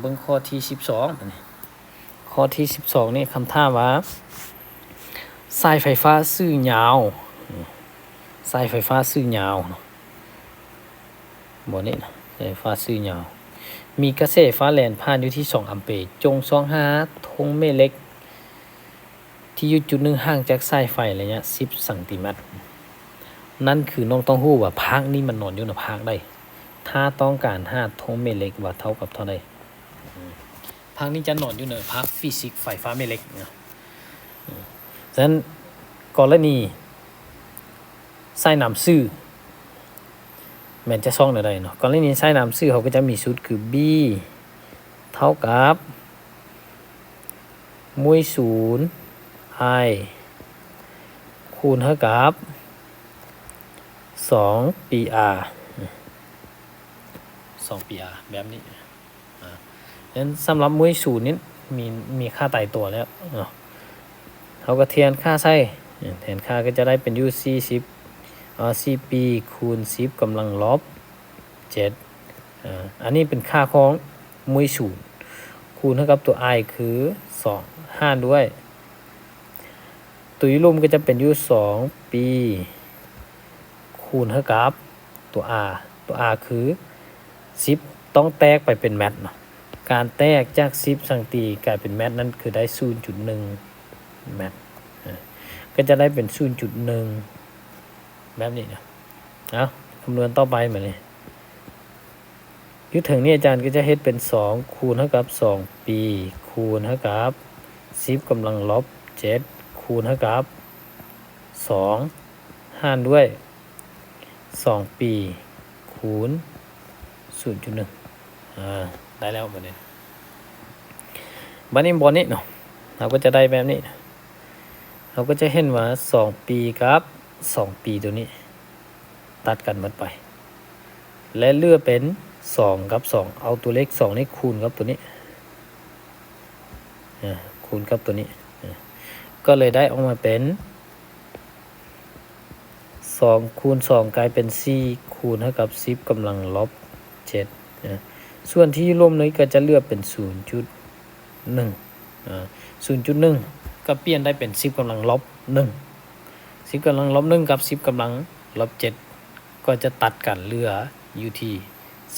ເບິ່ງຂໍ້ທີສິບສອງ ຂໍ້ທີສິບສອງນີ້ ຄຳຖາມວ່າ ສາຍໄຟຟ້າຊື່ຍາວ ສາຍໄຟຟ້າຊື່ຍາວເນາະ ບ່ອນນີ້ນະ ສາຍໄຟຟ້າຊື່ຍາວ ມີກະແສໄຟຟ້າແລ່ນຜ່ານຢູ່ທີ່ສອງອຳເປ ຈົ່ງຊອກຫາທົ່ງແມ່ເຫຼັກ ທີ່ຢູ່ຈຸດໜຶ່ງຫ່າງຈາກສາຍໄຟໄລຍະສິບຊັງຕີແມັດ. ນັ້ນຄືນ້ອງຕ້ອງຮູ້ວ່າພາກນີ້ມັນນອນຢູ່ນະພາກໃດ. ຖ້າຕ້ອງການຫາທົ່ງແມ່ເຫຼັກວ່າເທົ່າກັບເທົ່າໃດ. ພາກນີ້ຈະນອນຢູ່ໃນພາກຟີຊິກໄຟຟ້າແມ່ເຫຼັກນະ. ສະນັ້ນ ກໍລະນີສາຍນ້ຳຊື່ ແມ່ນຈະຊອກແນວໃດເນາະ? ກໍລະນີສາຍນ້ຳຊື່ ເຮົາກໍຈະມີສູດຄື B ເທົ່າກັບ ມຸ້ຍສູນ I ຄູນເທົ່າກັບ ສອງ PR ສອງ PR ແບບນີ້. ອາ ສຳລັບມຸ້ຍສູນນີ້ມີ ມີຄ່າຕາຍຕົວແລ້ວເນາະ ເຮົາກໍແທນຄ່າໃສ່ ແທນຄ່າກໍຈະໄດ້ເປັນຢູ່ສີ່ສິບ ອາ ສີ່ປີຄູນສິບກຳລັງລົບເຈັດ ອາ ອັນນີ້ເປັນຄ່າຂອງມຸ້ຍສູນ ຄູນເທົ່າກັບຕົວ I ຄືສອງ ຫານດ້ວຍ ຕົວຢູ່ລຸ່ມກໍຈະເປັນຢູ່ສອງປີ ຄູນເທົ່າກັບຕົວ R ຕົວ R ຄືສິບ ຕ້ອງແຕກໄປເປັນແມັດເນາະ. ການແຕກຈາກສິບຊັງຕີກາຍເປັນແມັດນັ້ນ ຄືໄດ້ສູນຈຸດໜຶ່ງແມັດ ເອີ ກໍຈະໄດ້ເປັນສູນຈຸດໜຶ່ງ ແບບນີ້ນະ. ເອົາ ຄຳນວນຕໍ່ໄປບາດນີ້ ຢູ່ເທິງນີ້ອາຈານກໍຈະເຮັດເປັນສອງຄູນເທົ່າກັບສອງປີ ຄູນເທົ່າກັບສິບກຳລັງລົບເຈັດ ຄູນເທົ່າກັບສອງ ຫານດ້ວຍສອງປີ ຄູນສູນຈຸດໜຶ່ງ ອາ ໄດ້ແລ້ວບາດນີ້. ບາດນີ້ບ່ອນນີ້ເນາະ ເຮົາກໍຈະໄດ້ແບບນີ້ ເຮົາກໍຈະເຫັນວ່າສອງປີກັບສອງປີຕົວນີ້ ຕັດກັນໝົດໄປ ແລະ ເຫຼືອເປັນສອງກັບສອງ ເອົາຕົວເລກສອງນີ້ຄູນກັບຕົວນີ້ ອາ ຄູນກັບຕົວນີ້ ອາ ກໍເລີຍໄດ້ອອກມາເປັນ ສອງຄູນສອງກາຍເປັນສີ່ ຄູນເທົ່າກັບສິບກຳລັງລົບເຈັດ ອາ ສ່ວນທີ່ຢູ່ລຸ່ມນີ້ກໍຈະເຫຼືອເປັນສູນຈຸດໜຶ່ງ ອາ ສູນຈຸດໜຶ່ງກໍປ່ຽນໄດ້ເປັນສິບກຳລັງລົບໜຶ່ງ ສິບກຳລັງລົບໜຶ່ງກັບສິບກຳລັງລົບເຈັດ ກໍຈະຕັດກັນເຫຼືອຢູ່ທີ່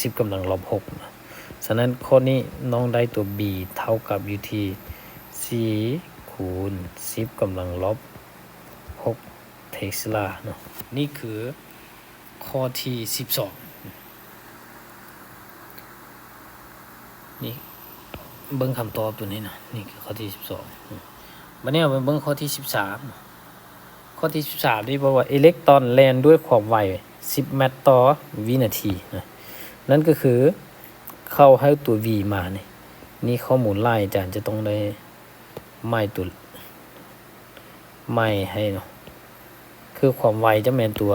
ສິບກຳລັງລົບຫົກນະ. ສະນັ້ນຂໍ້ນີ້ນ້ອງໄດ້ຕົວ B ເທົ່າກັບຢູ່ທີ່ສີ່ຄູນສິບກຳລັງລົບຫົກເທສລາເນາະ. ນີ້ຄືຂໍ້ທີສິບສອງ ນີ້ເບິ່ງຄຳຕອບຕົວນີ້ນະ ນີ້ຄືຂໍ້ທີສິບສອງ. ບາດນີ້ເຮົາໄປເບິ່ງຂໍ້ທີສິບສາມ. ຂໍ້ທີສິບສາມນີ້ບອກວ່າ ອີເລັກຕຣອນແລ່ນດ້ວຍຄວາມໄວສິບແມັດຕໍ່ວິນາທີນະ. ນັ້ນກໍຄືເຂົາໃຫ້ຕົວ V ມານີ້ ນີ້ຂໍ້ມູນຫຼາຍ ອາຈານຈະຕ້ອງໄດ້ໝາຍຕົວ ໝາຍໃຫ້ເນາະ ຄືຄວາມໄວຈະແມ່ນຕົວ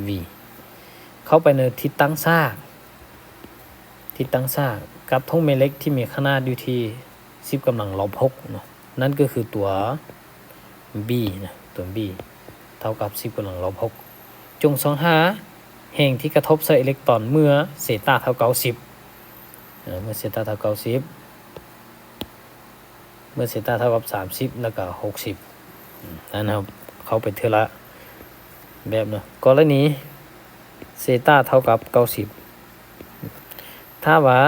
V ເຂົ້າໄປໃນທິດຕັ້ງສາກ ທິດຕັ້ງສາກກັບທົ່ງແມ່ເຫຼັກທີ່ມີຂະໜາດຢູ່ທີ່ສິບກຳລັງລົບຫົກເນາະ ນັ້ນກໍຄືຕົວ B ນະ ຕົວ B ເທົ່າກັບສິບກຳລັງລົບຫົກ. ຈົ່ງຊອກຫາແຮງທີ່ກະທົບໃສ່ອີເລັກຕຣອນເມື່ອເຊຕາເທົ່າເກົ້າສິບ ເອີ ເມື່ອເຊຕາເທົ່າເກົ້າສິບ ເມື່ອເຊຕາເທົ່າກັບສາມສິບ ແລ້ວກໍຫົກສິບ ອືມ ອັນເຮົາເຂົ້າໄປເທື່ອລະແບບເນາະ. ກໍລະນີເຊຕາເທົ່າກັບເກົ້າສິບ ຖ້າວ່າ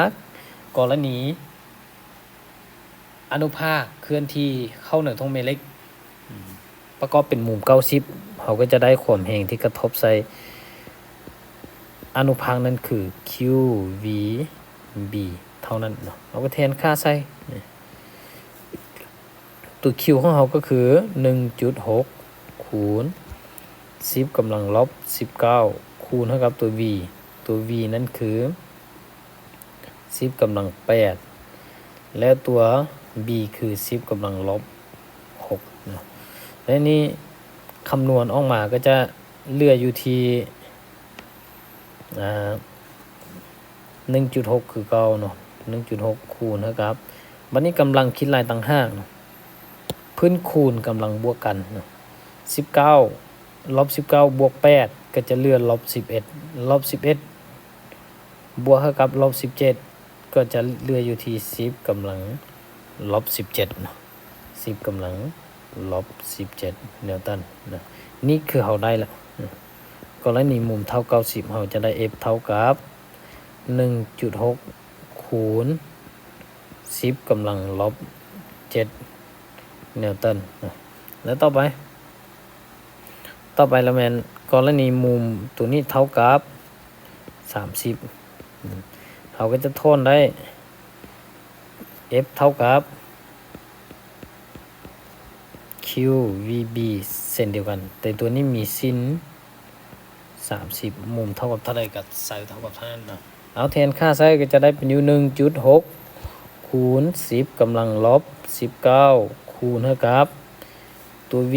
ກໍລະນີອະນຸພາກເຄື່ອນທີ່ເຂົ້າໃນທົ່ງແມ່ເຫຼັກ ອືມ ປະກອບເປັນມຸມເກົ້າສິບ ເຮົາກໍຈະໄດ້ຄວາມແຮງທີ່ກະທົບໃສ່ອະນຸພາກນັ້ນຄື Q V B ເທົ່ານັ້ນເນາະ. ເຮົາກໍແທນຄ່າໃສ່ ຕົວ Q ຂອງເຮົາກໍຄືໜຶ່ງຈຸດຫົກຄູນສິບກຳລັງລົບສິບເກົ້າ ຄູນເທົ່າກັບຕົວ V ຕົວ V ນັ້ນຄືສິບກຳລັງແປດ ແລະ ຕົວ B ຄືສິບກຳລັງລົບຫົກເນາະ. ແລະ ນີ້ຄຳນວນອອກມາກໍຈະເຫຼືອຢູ່ທີ່ ອາ ໜຶ່ງຈຸດຫົກຄືເກົ່າເນາະ ໜຶ່ງຈຸດຫົກຄູນເທົ່າກັບ ບັດນີ້ກຳລັງຄິດໄລ່ຕ່າງຫາກເນາະ ພື້ນຄູນກຳລັງບວກກັນເນາະ ສິບເກົ້າ ລົບສິບເກົ້າບວກແປດ ກໍຈະເຫຼືອລົບສິບເອັດ ລົບສິບເອັດ ບວກເທົ່າກັບລົບສິບເຈັດ ກໍຈະເຫຼືອຢູ່ທີ່ສິບກຳລັງລົບສິບເຈັດເນາະ, ສິບກຳລັງລົບສິບເຈັດແນວຕັນນະ. ນີ້ຄືເຮົາໄດ້ລະ. ກໍລະນີມຸມເທົ່າເກົ້າສິບ ເຮົາຈະໄດ້ F ເທົ່າກັບໜຶ່ງຈຸດຫົກຄູນສິບກຳລັງລົບເຈັດແນວຕັນນະ. ແລ້ວຕໍ່ໄປ ຕໍ່ໄປລະແມ່ນກໍລະນີມຸມໂຕນີ້ເທົ່າກັບສາມສິບ ເຮົາກໍຈະຖອນໄດ້ F ເທົ່າກັບ Q V B ເຊັ່ນດຽວກັນ, ແຕ່ຕົວນີ້ມີຊິນສາມສິບ ມຸມເທົ່າກັບເທົ່າໃດກໍໃສ່ເທົ່າກັບເທົ່ານັ້ນເນາະ. ເອົາແທນຄ່າໃສ່ກໍຈະໄດ້ເປັນຢູ່ໜຶ່ງຈຸດຫົກຄູນສິບກຳລັງລົບສິບເກົ້າຄູນໃຫ້ກັບຕົວ V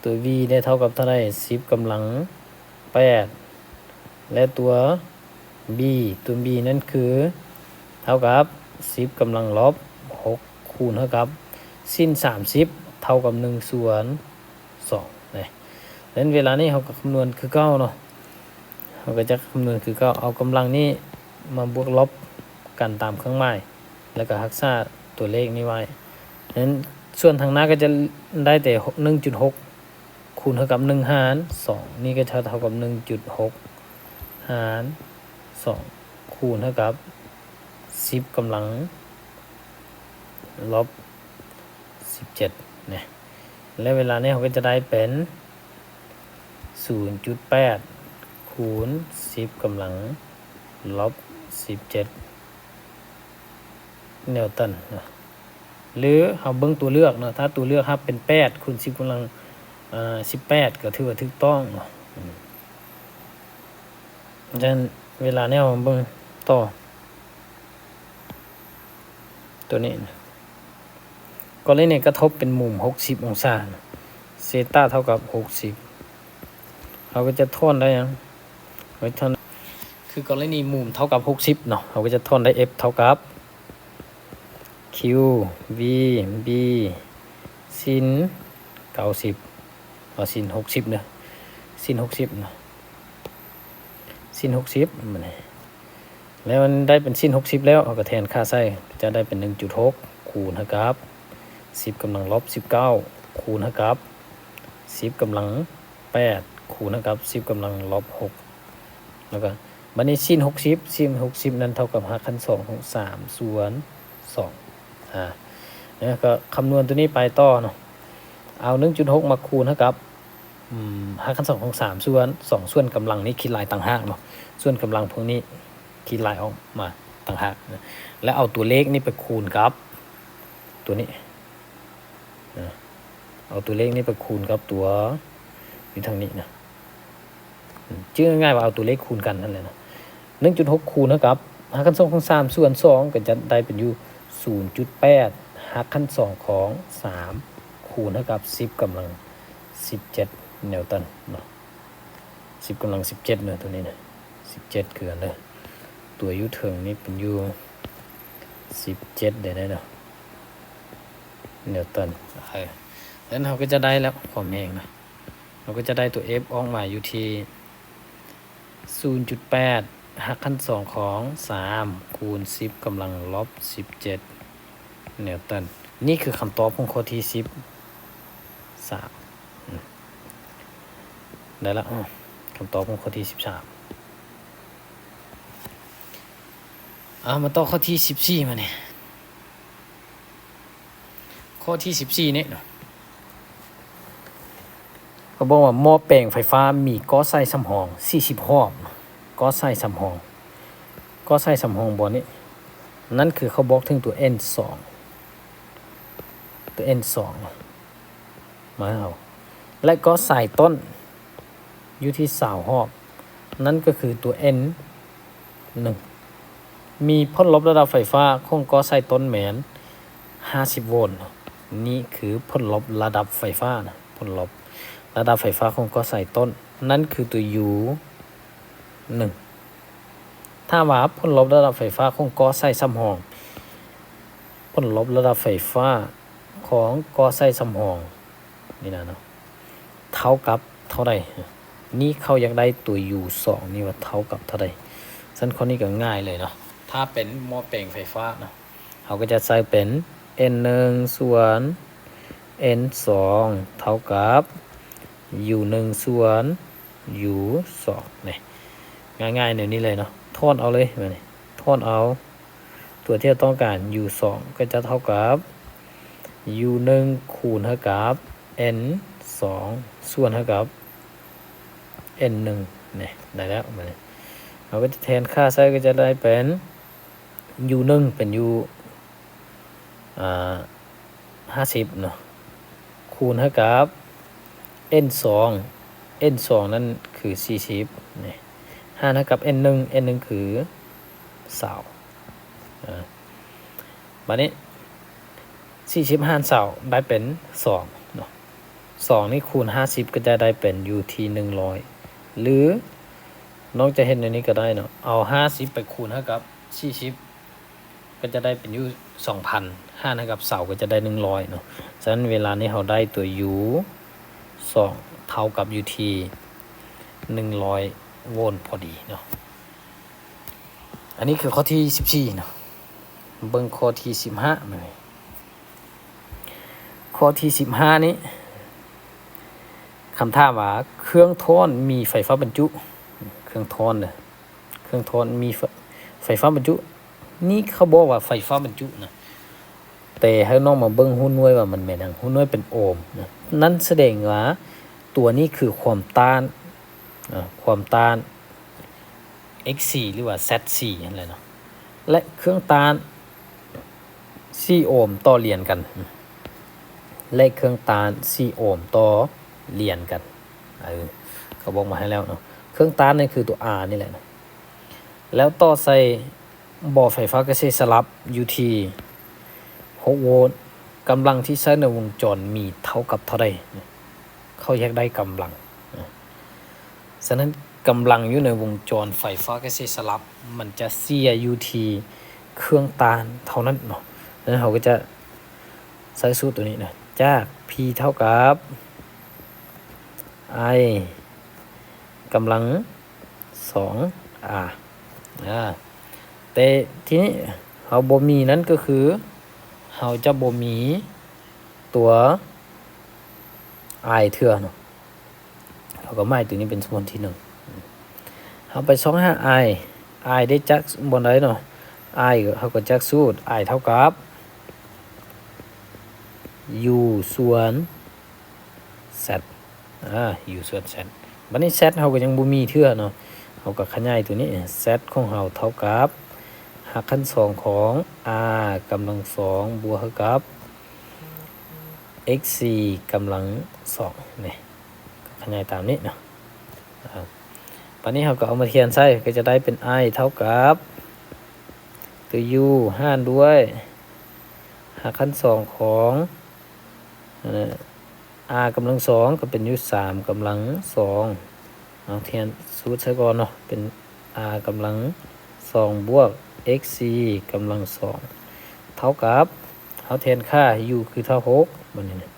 ຕົວ V ໄດ້ເທົ່າກັບເທົ່າໃດ? ສິບກຳລັງແປດ ແລະ ຕົວ B ຕົວ B ນັ້ນຄືເທົ່າກັບສິບກຳລັງລົບຫົກຄູນເທົ່າກັບຊິນສາມສິບເທົ່າກັບໜຶ່ງສ່ວນສອງເດ້. ນັ້ນເວລານີ້ເຮົາກໍຄຳນວນຄືເກົ່າເນາະ, ເຮົາກໍຈະຄຳນວນຄືເກົ່າ ເອົາກຳລັງນີ້ມາບວກລົບກັນຕາມເຄື່ອງໝາຍ ແລ້ວກໍຮັກສາຕົວເລກນີ້ໄວ້. ນັ້ນສ່ວນທາງໜ້າກໍຈະໄດ້ແຕ່ໜຶ່ງຈຸດຫົກຄູນເທົ່າກັບໜຶ່ງຫານສອງ ນີ້ກໍເທົ່າກັບໜຶ່ງຈຸດຫົກຫານສອງຄູນເທົ່າກັບສິບກຳລັງລົບສິບເຈັດນະ. ແລະ ເວລານີ້ເຮົາກໍຈະໄດ້ເປັນສູນຈຸດແປດຄູນສິບກຳລັງລົບສິບເຈັດແນວຕັນນະ. ຫຼືເຮົາເບິ່ງຕົວເລືອກເນາະ, ຖ້າຕົວເລືອກຮັບເປັນແປດຄູນສິບກຳລັງ ເອີ ສິບແປດ ກໍຖືວ່າຖືກຕ້ອງເນາະ. ອືມ ສະນັ້ນເວລານີ້ເຮົາມາເບິ່ງຕໍ່ ຕົວນີ້ນະ ກໍເລີຍນີ້ກະທົບເປັນມຸມຫົກສິບອົງສານະ, ເຊຕາເທົ່າກັບຫົກສິບ ເຮົາກໍຈະຖອນໄດ້ຫຍັງ? ເຮົາຖອນ ຄືກໍລະນີມຸມເທົ່າກັບຫົກສິບເນາະ, ເຮົາກໍຈະຖອນໄດ້ F ເທົ່າກັບ Q V B ຊິນເກົ້າສິບ ເອົາຊິນຫົກສິບເດີ ຊິນຫົກສິບເນາະ ຊິນຫົກສິບ ບາດນີ້ ແລ້ວມັນໄດ້ເປັນຊິນຫົກສິບແລ້ວ ເຮົາກໍແທນຄ່າໃສ່ ຈະໄດ້ເປັນໜຶ່ງຈຸດຫົກຄູນເທົ່າກັບສິບກຳລັງລົບສິບເກົ້າ ຄູນເທົ່າກັບສິບກຳລັງແປດ ຄູນເທົ່າກັບສິບກຳລັງລົບຫົກ ແລ້ວກໍບາດນີ້ຊິນຫົກສິບ ຊິນຫົກສິບນັ້ນເທົ່າກັບຮາກຂັ້ນສອງຂອງສາມສ່ວນສອງ ອາ ແລ້ວກໍຄຳນວນຕົວນີ້ໄປຕໍ່ເນາະ ເອົາໜຶ່ງຈຸດຫົກມາຄູນເທົ່າກັບ ອືມ ຮາກຂັ້ນສອງຂອງສາມສ່ວນສອງ ສ່ວນກຳລັງນີ້ຄິດລາຍຕ່າງຫາກເນາະ ສ່ວນກຳລັງພວກນີ້ຄິດລາຍອອກມາຕ່າງຫາກນະ ແລ້ວເອົາຕົວເລກນີ້ໄປຄູນກັບຕົວນີ້ ເອົາຕົວເລກນີ້ໄປຄູນກັບຕົວຢູ່ທາງນີ້ນະ ອືມ ຈື່ງ່າຍໆວ່າເອົາຕົວເລກຄູນກັນນັ້ນແຫຼະນະ ໜຶ່ງຈຸດຫົກຄູນເທົ່າກັບຮາກຂັ້ນສອງຂອງສາມສ່ວນສອງ ກໍຈະໄດ້ເປັນຢູ່ສູນຈຸດແປດຮາກຂັ້ນສອງຂອງສາມ ຄູນເທົ່າກັບສິບກຳລັງສິບເຈັດແນວຕັນເນາະ ສິບກຳລັງສິບເຈັດເນາະ ຕົວນີ້ນະ ສິບເຈັດຄືກັນເດີ ຕົວຢູ່ເທິງນີ້ເປັນຢູ່ສິບເຈັດເດ້ເນາະ ແນວຕັນ ເອີ ນັ້ນເຮົາກໍຈະໄດ້ແລ້ວຄວາມແຮງນະ ເຮົາກໍຈະໄດ້ຕົວ F ອອກມາຢູ່ທີ່ສູນຈຸດແປດຮາກຂັ້ນສອງຂອງສາມ ຄູນສິບກຳລັງລົບສິບເຈັດແນວຕັນ ນີ້ຄືຄຳຕອບຂອງຂໍ້ທີສິບສາມ ອືມ ໄດ້ລະ ຄຳຕອບຂອງຂໍ້ທີສິບສາມ ເອົາ ມາຕໍ່ຂໍ້ທີສິບສີ່ມານີ້ ຂໍ້ທີສິບສີ່ນີ້ເນາະ ເຂົາບອກວ່າໝໍ້ແປງໄຟຟ້າມີກໍໃສ່ສຳຮອງສີ່ສິບຮອບ ກໍໃສ່ສຳຮອງ ກໍໃສ່ສຳຮອງບ່ອນນີ້ ນັ້ນຄືເຂົາບອກເຖິງຕົວ N ສອງ ຕົວ N ສອງ ມາໃຫ້ເຮົາ ແລະ ກໍສາຍຕົ້ນຢູ່ທີ່ຊາວຮອບ ນັ້ນກໍຄືຕົວ N ໜຶ່ງ ມີຜົນລົບລະດັບໄຟຟ້າຂອງກໍສາຍຕົ້ນແມ່ນຫ້າສິບໂວນ ນີ້ຄືຜົນລົບລະດັບໄຟຟ້ານະ ຜົນລົບລະດັບໄຟຟ້າຂອງກໍສາຍຕົ້ນ ນັ້ນຄືຕົວ U ໜຶ່ງ ຖ້າວ່າຜົນລົບລະດັບໄຟຟ້າຂອງກໍໃສ່ສຳຮອງ ຜົນລົບລະດັບໄຟຟ້າຂອງກໍໃສ່ສຳຮອງນີ້ນະເນາະ ເທົ່າກັບເທົ່າໃດ? ນີ້ເຂົາຢາກໄດ້ຕົວ U ສອງນີ້ວ່າເທົ່າກັບເທົ່າໃດ? ຊັ້ນຂໍ້ນີ້ກໍງ່າຍເລີຍເນາະ ຖ້າເປັນໝໍ້ແປງໄຟຟ້າເນາະ ເຮົາກໍຈະໃສ່ເປັນ N ໜຶ່ງ ສ່ວນ N ສອງ ເທົ່າກັບ U ໜຶ່ງ ສ່ວນ U ສອງ ນີ້ ງ່າຍໆແນວນີ້ເລີຍເນາະ ຖອນເອົາເລີຍບາດນີ້ ຖອນເອົາ ຕົວທີ່ເຮົາຕ້ອງການ U ສອງ ກໍຈະເທົ່າກັບ U ໜຶ່ງ ຄູນໃຫ້ກັບ N ສອງ ສ່ວນໃຫ້ກັບ N ໜຶ່ງ ນີ້ ໄດ້ແລ້ວບາດນີ້ ເຮົາກໍຈະແທນຄ່າໃສ່ ກໍຈະໄດ້ເປັນ U ໜຶ່ງ ເປັນຢູ່ ອ່າ ຫ້າສິບເນາະ ຄູນໃຫ້ກັບ N ສອງ N ສອງນັ້ນຄືສີ່ສິບ ນີ້ ຫານໃຫ້ກັບ N ໜຶ່ງ N ໜຶ່ງຄືຊາວ ເອີ ບາດນີ້ ສີ່ສິບຫານຊາວ ໄດ້ເປັນສອງເນາະ ສອງນີ້ຄູນຫ້າສິບ ກໍຈະໄດ້ເປັນຢູ່ທີ່ໜຶ່ງຮ້ອຍ ຫຼື ນ້ອງຈະເຮັດແນວນີ້ກໍໄດ້ເນາະ ເອົາຫ້າສິບໄປຄູນໃຫ້ກັບສີ່ສິບ ກໍຈະໄດ້ເປັນຢູ່ສອງພັນ ຫານໃຫ້ກັບຊາວ ກໍຈະໄດ້ໜຶ່ງຮ້ອຍເນາະ ສະນັ້ນເວລານີ້ເຮົາໄດ້ຕົວ U ສອງ ເທົ່າກັບຢູ່ທີ່ໜຶ່ງຮ້ອຍໂວນພໍດີເນາະ. ອັນນີ້ຄືຂໍ້ທີສິບສີ່ເນາະ ເບິ່ງຂໍ້ທີສິບຫ້າ ບາດນີ້ ຂໍ້ທີສິບຫ້ານີ້ ຄຳຖາມວ່າ ເຄື່ອງຖອນມີໄຟຟ້າບັນຈຸ ເຄື່ອງຖອນເດີ ເຄື່ອງຖອນມີໄຟ ໄຟຟ້າບັນຈຸ ນີ້ເຂົາບອກວ່າໄຟຟ້າບັນຈຸນະ ແຕ່ໃຫ້ນ້ອງມາເບິ່ງຮູບໜ່ວຍວ່າມັນແມ່ນຫຍັງ ຮູບໜ່ວຍເປັນໂອມນະ ນັ້ນສະແດງວ່າຕົວນີ້ຄືຄວາມຕ້ານ ເອີ ຄວາມຕ້ານ X C ຫຼືວ່າ Z C ຫັ້ນແຫຼະເນາະ ແລະ ເຄື່ອງຕ້ານສີ່ໂອມຕໍ່ລຽນກັນ ແລະ ເຄື່ອງຕ້ານສີ່ໂອມຕໍ່ລຽນກັນ ເອີ ເຂົາບອກມາໃຫ້ແລ້ວເນາະ ເຄື່ອງຕ້ານນີ້ຄືຕົວ R ນີ້ແຫຼະເນາະ ແລ້ວຕໍ່ໃສ່ ບໍ່ໄຟຟ້າກະແສສະຫຼັບຢູ່ທີ່ຫົກໂວນ ກຳລັງທີ່ໃຊ້ໃນວົງຈອນມີເທົ່າກັບເທົ່າໃດ? ເຂົາຢາກໄດ້ກຳລັງ. ສະນັ້ນ ກຳລັງຢູ່ໃນວົງຈອນໄຟຟ້າກະແສສະຫຼັບ ມັນຈະເສຍຢູ່ທີ່ເຄື່ອງຕ້ານເທົ່ານັ້ນເນາະ. ສະນັ້ນ ເຮົາກໍຈະໃຊ້ສູດຕົວນີ້ນະ ຈາກ P ເທົ່າກັບ I ກຳລັງ ສອງ R ອາ ແຕ່ທີນີ້ເຮົາບໍ່ມີ ນັ້ນກໍຄືເຮົາຈະບໍ່ມີຕົວ I ເທື່ອເນາະ. ເຮົາກໍໝາຍຕົວນີ້ເປັນສົມຜົນທີໜຶ່ງ. ເຮົາໄປຊອກຫາ I I ໄດ້ຈາກບ່ອນໃດເນາະ? I ເຮົາກໍຈາກສູດ I ເທົ່າກັບ U ສ່ວນ Z ອາ U ສ່ວນ Z. ບັດນີ້ Z ເຮົາກໍຍັງບໍ່ມີເທື່ອເນາະ. ເຮົາກໍຂະຫຍາຍຕົວນີ້ Z ຂອງເຮົາເທົ່າກັບຮາກຂັ້ນສອງຂອງ R ກຳລັງສອງ ບວກໃຫ້ກັບ X C ກຳລັງສອງ ນີ້ ກໍຂະຫຍາຍຕາມນີ້ເນາະ. ອາ ບັດນີ້ເຮົາກໍເອົາມາທຽນໃສ່ ກໍຈະໄດ້ເປັນ I ເທົ່າກັບ ຕົວ U ຫານດ້ວຍຮາກຂັ້ນສອງຂອງ R ກຳລັງສອງ ກໍເປັນຢູ່ ສາມ ກຳລັງສອງ ເອົາທຽນສູດໃສ່ກ່ອນເນາະ ເປັນ R ກຳລັງສອງ ບວກ X C ກຳລັງສອງ ເທົ່າກັບ ເຮົາແທນຄ່າ U ຄືເທົ່າຫົກ ບັດນີ້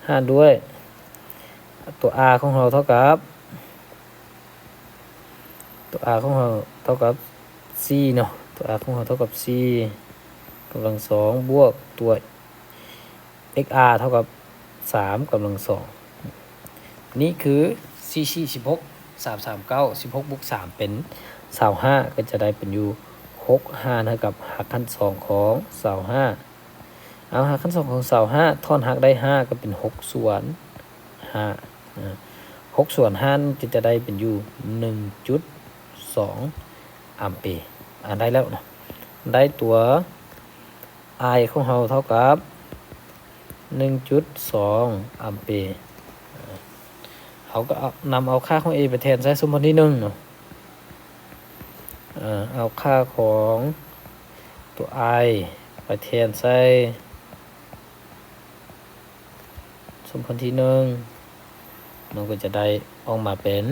ຫານດ້ວຍ ຕົວ R ຂອງເຮົາເທົ່າກັບ ຕົວ R ຂອງເຮົາເທົ່າກັບສີ່ເນາະ ຕົວ R ຂອງເຮົາເທົ່າກັບສີ່ ກຳລັງສອງ ບວກຕົວ X R ເທົ່າກັບສາມ ກຳລັງສອງ. ນີ້ຄື ສີ່ສີ່ ສິບຫົກ ສາມສາມເກົ້າ ສິບຫົກ ບວກສາມ ເປັນ ຊາວຫ້າ ກໍຈະໄດ້ເປັນຢູ່ ຫົກ ຫານໃຫ້ກັບຮາກຂັ້ນສອງຂອງ ຊາວຫ້າ ເອົາ ຮາກຂັ້ນສອງຂອງ ຊາວຫ້າ ຖອນຮາກໄດ້ ຫ້າ ກໍເປັນ ຫົກ ສ່ວນ ຫ້າ ຫົກ ສ່ວນ ຫ້າ ກໍຈະໄດ້ເປັນຢູ່ ໜຶ່ງຈຸດສອງ ອຳເປ. ອາ ໄດ້ແລ້ວເນາະ ໄດ້ຕົວ I ຂອງເຮົາເທົ່າກັບ ໜຶ່ງຈຸດສອງ ອຳເປ. ເຮົາກໍເອົາ ນຳເອົາຄ່າຂອງ A ໄປແທນໃສ່ສົມຜົນທີໜຶ່ງເນາະ ເອົາຄ່າຂອງຕົວ I ໄປແທນໃສ່ສົມຜົນທີໜຶ່ງ ມັນກໍຈະໄດ້ອອກມາເປັນ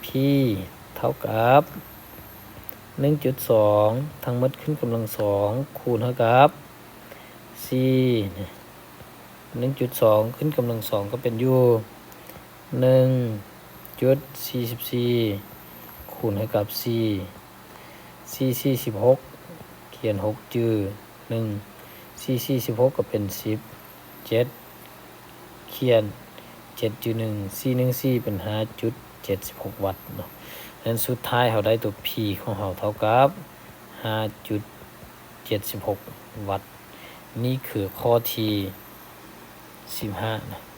P ເທົ່າກັບ ໜຶ່ງຈຸດສອງ ທັງໝົດຂຶ້ນກຳລັງສອງ ຄູນໃຫ້ກັບ ສີ່ ໜຶ່ງຈຸດສອງ ຂຶ້ນກຳລັງສອງ ກໍເປັນຢູ່ ໜຶ່ງຈຸດສີ່ສິບສີ່ ຄູ ຄູນໃຫ້ກັບສີ່ ສີ່ສີ່ສິບຫົກ ຂຽນຫົກຈື່ ໜຶ່ງ ສີ່ສີ່ສິບຫົກ ກໍເປັນສິບ ເຈັດ ຂຽນເຈັດຈຸດໜຶ່ງ ສີ່ໜຶ່ງສີ່ ເປັນຫ້າຈຸດເຈັດສິບຫົກວັດເນາະ. ນັ້ນສຸດທ້າຍເຮົາໄດ້ຕົວ P ຂອງເຮົາເທົ່າກັບຫ້າຈຸດເຈັດສິບຫົກວັດ. ນີ້ຄືຂໍ້ທີສິບຫ້ານະ.